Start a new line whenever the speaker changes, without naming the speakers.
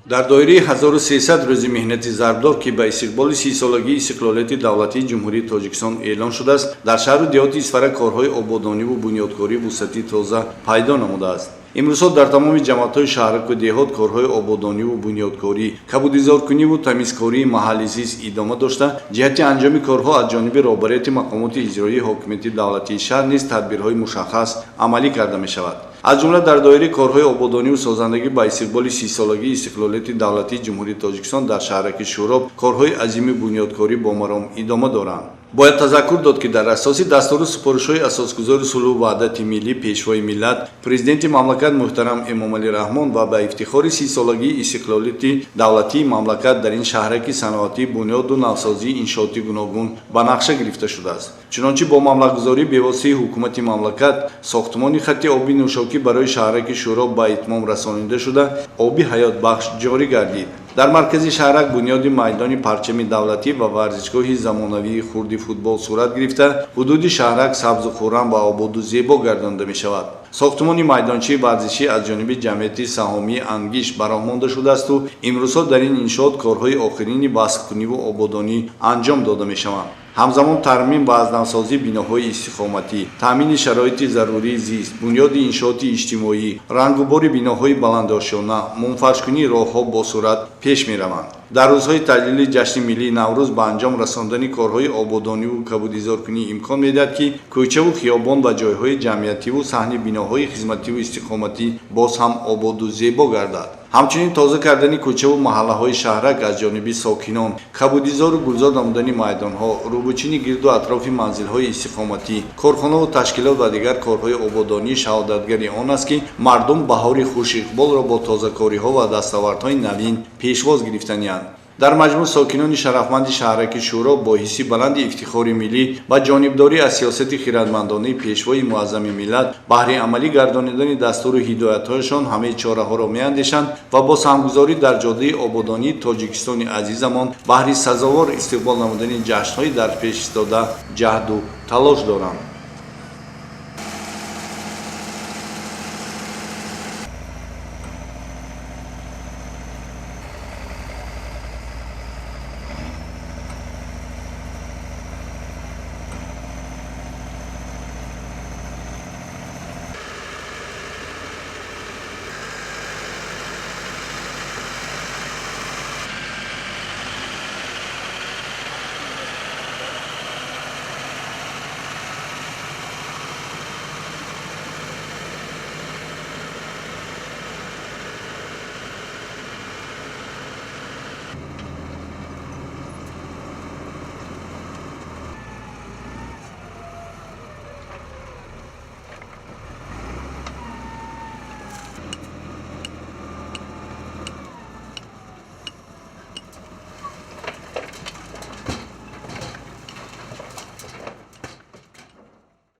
Дар доираи 1300 рӯзи меҳнати зарбдор, ки ба истиқболи 30-солагии истиқлолияти давлатии Ҷумҳурии Тоҷикистон эълон шудааст, дар шаҳру деҳоти Исфара корҳои ободониву бунёдкорӣ вусъати тоза пайдо намудааст. Имрӯзҳо дар тамоми ҷамоатҳои шаҳраку деҳот корҳои ободониву бунёдкорӣ, кабудизоркуниву тамизкории маҳалли зист идома дошта, ҷиҳати анҷоми корҳо аз ҷониби роҳбарияти мақомоти иҷроии ҳокимияти давлатии шаҳр низ тадбирҳои мушаххас амалӣ карда мешавад. Аз ҷумла дар доираи корҳои ободониву созандагӣ ба истиқболи 30-солагии истиқлолияти давлатии Ҷумҳурии Тоҷикистон дар шаҳраки Шӯроб корҳои азими бунёдкорӣ бо маром идома доранд. Бояд тазаккур дод, ки дар асоси дастуру супоришҳои асосгузори сулҳу ваҳдати миллӣ, Пешвои миллат, Президенти мамлакат муҳтарам Эмомалӣ Раҳмон ва ба ифтихори 30-солагии истиқлолияти давлатии мамлакат дар ин шаҳраки саноатӣ бунёду навсозии иншооти гуногун ба нақша гирифта шудааст. Чунончи бо маблағгузории бевоситаи ҳукумати мамлакат сохтмони хатти оби нӯшокӣ барои шаҳраки Шӯроб ба итмом расонида шуда, оби ҳаётбахш ҷорӣ гардид. Дар маркази шаҳрак бунёди майдони парчами давлатӣ ва варзишгоҳи замонавии хурди футбол сурат гирифта, ҳудуди шаҳрак сабзу хуррам ва ободу зебо гардонда мешавад. Сохтмони майдончаи варзишӣ аз ҷониби ҷамъияти саҳомии «Ангиш» ба роҳ монда шудаасту имрӯзҳо дар ин иншоот корҳои охирини васлкуниву ободонӣ анҷом дода мешаванд. Ҳамзамон тармим ва аз навсозии биноҳои истиқоматӣ, таъмини шароити зарурии зист, бунёди иншооти иҷтимоӣ, рангубори биноҳои баландошёна, мунфаршкунии роҳҳо бо суръат пеш мераванд. Дар рӯзҳои таҷлили ҷашни миллии Наврӯз ба анҷом расондани корҳои ободониву кабудизоркунӣ имкон медиҳад, ки кӯчаву хиёбон ва ҷойҳои ҷамъиятиву саҳни биноҳои хизмативу истиқоматӣ боз ҳам ободу зебо гардад. Ҳамчунин тоза кардани кӯчаву маҳаллаҳои шаҳрак аз ҷониби сокинон, кабудизору гулзор намудани майдонҳо, рӯбучини гирду атрофи манзилҳои истиқоматӣ, корхонаву ташкилот ва дигар корҳои ободонӣ шаҳодатгари он аст, ки мардум баҳори хушиқболро бо тозакориҳо ва дастовардҳои навин пешвоз гирифтанианд. Дар маҷмӯъ, сокинони шарафманди шаҳраки Шӯроб бо ҳисси баланди ифтихори миллӣ ва ҷонибдорӣ аз сиёсати хирадмандонаи Пешвои муаззами миллат баҳри амалӣ гардонидани дастуру ҳидоятҳояшон ҳамаи чораҳоро меандешанд ва бо саҳмгузорӣ дар ҷодаи ободонии Тоҷикистони азизамон баҳри сазовор истиқбол намудани ҷашнҳои дар пеш истода ҷаҳду талош доранд.